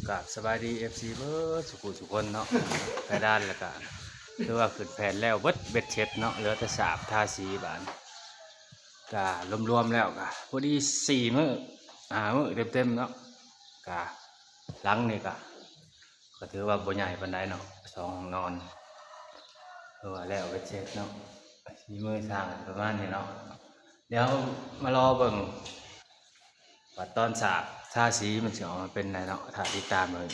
ກາບສະບາຍດີ ເອັຟຊີ ເບິດສຸຂູສຸຄົນເນາະ ກະດານ ແລ້ວກະຖືວ່າຂຶ້ນແຜ່ນແລ້ວເບິດເບັດເສັດເນາະ ເຫຼືອແຕ່ສາບທາສີບາດ ກະລວມໆແລ້ວກະພໍດີສີ່ມື້ຫ້າມື້ເຕັມໆເນາະ ກະຫຼັງນີ້ກະ ກໍຖືວ່າບໍ່ໃຫຍ່ປານໃດເນາະ ສອງຫ້ອງນອນ ຖືວ່າແລ້ວເບັດເສັດເນາະ ສີມືຊ່າງປະມານນີ້ເນາະ ດຽວມາລໍເບິ່ງວ່າຕອນສາບທາສີມັນຊິອອກມາເປັນໃດເນາະ ຖ້າຕິດຕາມເບິ່ງ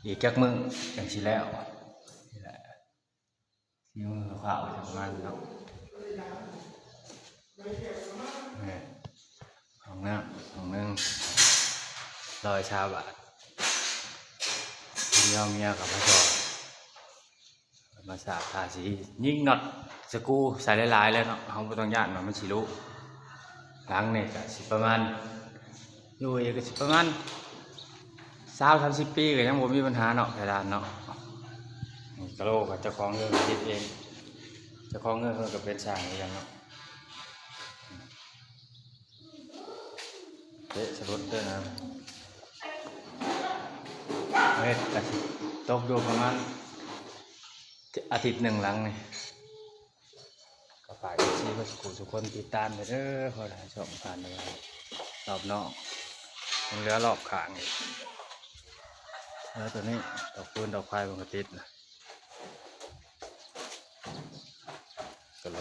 ອີກຈັກມື້ຈັ່ງຊິແລ້ວ ນີ້ແຫຼະ ສີມືຄາວໆປະມານນີ້ເນາະ ນີ້ ຫ້ອງນ້ຳຫ້ອງໜຶ່ງ ຮ້ອຍຊາວບາດ ດຽວເມຍກໍມາຊ່ອຍ ມາສາບທາສີ ຍິງນັອດສະກູໃສ່ຫຼາຍໆເລີຍເນາະ ເຮົາບໍ່ຕ້ອງຢ້ານວ່າມັນຊິຫຼຸ ຫຼັງນີ້ກໍຊິປະມານ ຢູ່ອີກກໍຊິປະມານຊາວສາມສິບປີກໍຍັງບໍ່ມີບັນຫາເນາະ ເພດານເນາະ ກະໂຫຼກໍເຈົ້າຂອງເຮືອນຕິດເອງ ເຈົ້າຂອງເຮືອນເພິ່ນກໍເປັນຊ່າງຄືກັນເນາະ ເຕະສະຫຼຸດເດີນະ ເຮັດກະຊິຕົກຢູ່ປະມານອາທິດໜຶ່ງຫຼັງນີ້ ກໍຝາກ ເອັຟຊີ ເບິດສຸຂູສຸຄົນຕິດຕາມເດີ ຂໍໃຫ້ຊ່ອງຜ່ານໄປຮອບນອກ ຍັງເຫຼືອຮອບຂ້າງອີກ ແລ້ວໂຕນີ້ດອກຟືນດອກໄຟມັນກໍຕິດນະ ກະໂລ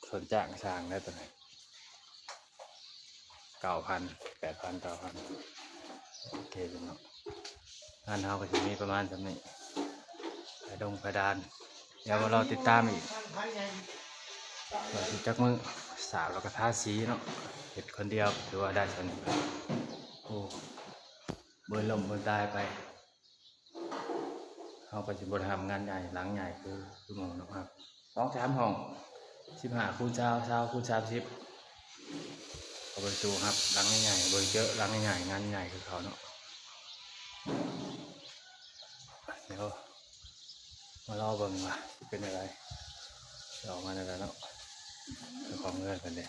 ເຄື່ອງຈ້າງຊ່າງແລ້ວໂຕນີ້ ເກົ້າພັນ ແປດພັນ ເກົ້າພັນ ໂອເຄເນາະ ງານເຮົາກໍຊິມີປະມານສ່ຳນີ້ ໄປດົງໄປດານ ດຽວມາລໍຕິດຕາມອີກ ວ່າຊິຈັກມື້ ສາບແລ້ວກໍທາສີເນາະ ເຮັດຄົນດຽວຖືວ່າໄດ້ສ່ຳນີ້ ໂອ້ ເບິ່ງລົ້ມເບິ່ງຕາຍໄປ ເຮົາກໍຊິບໍ່ໄດ້ຮັບງານໃຫຍ່ ຫຼັງໃຫຍ່ຄື ຄືໝູ່ເນາະ ຮັບສອງສາມຫ້ອງ ສິບຫ້າຄູນຊາວ ຊາວຄູນສາມສິບ ກໍບໍ່ໄດ້ສູ້ຮັບຫຼັງໃຫຍ່ ບໍ່ໄດ້ເຈີຫຼັງໃຫຍ່ ງານໃຫຍ່ຄືເຂົາເນາະ ດຽວມາລໍເບິ່ງວ່າຊິເປັນແນວໃດ ຊິອອກມາແນວໃດເນາະ ເຈົ້າຂອງເຮືອນເພິ່ນເດ້